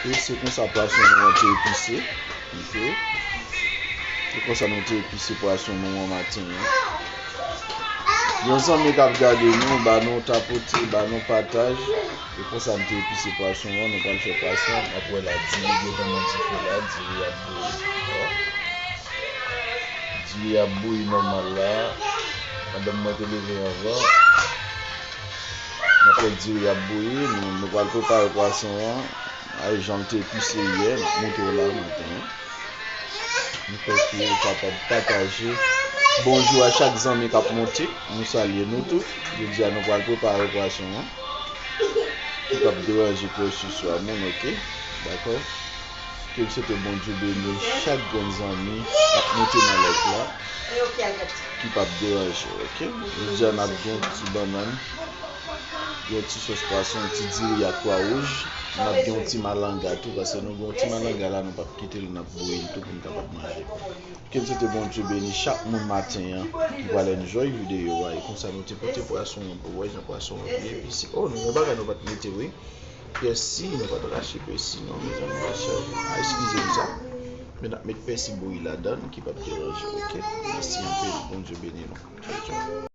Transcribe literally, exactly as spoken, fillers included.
E se konsa pwason nou an te epise. Ok. Se konsa nou te epise pwason nou an maten an. Yon zanmi k ap gade nou, ba nou tapote, ba nou pataj. E konsa m te epise pwason an, nou pral fè pwason. N ap wè la, diri gentan nan dife la, diri ap bouyi. Diri ap bouyi nòmal la. Madanm mwen te leve anvan. N ap wè diri ap bouyi, nou, nou pral prepare pwason an. Ay, jan l te epise yè, m ap montre w la maten an. M kwè ke ou kapab pataje. Bonjou a chak zanmi k ap monte. Nou salye nou tout. Jodi a, nou pral prepare pwason an. Ki p ap deranje kè siswa moun, ok? Dakò? Ke m swete Bondye beni chak grenn zanmi k ap monte nan live la. Ki p ap deranje, ok? Jodi a, n ap gen ti bannann, yon ti sòs pwason, yon ti diri ak pwa wouj. N ap gen yon ti malanga tou, paske nou gen yon ti malanga la, nou p ap kite l, n ap bouyi l tou pou n kapab manje. Ke m swete Bondye beni chak moun maten an ki pral enjoy videyo a. E konsa nou te pote pwason an pou w wè jan pwason an byen epise. Oh, nou gen bagay nou pa t mete, wi. Pèsi, nou pa t rache pèsi, non, mezanmi, mesye. Ah, eskize m sa. Men n ap met pèsi bouyi ladan l, ki p ap deranje, ok? Mèsi anpil, Bondye beni nou. Tchaw, tchaw.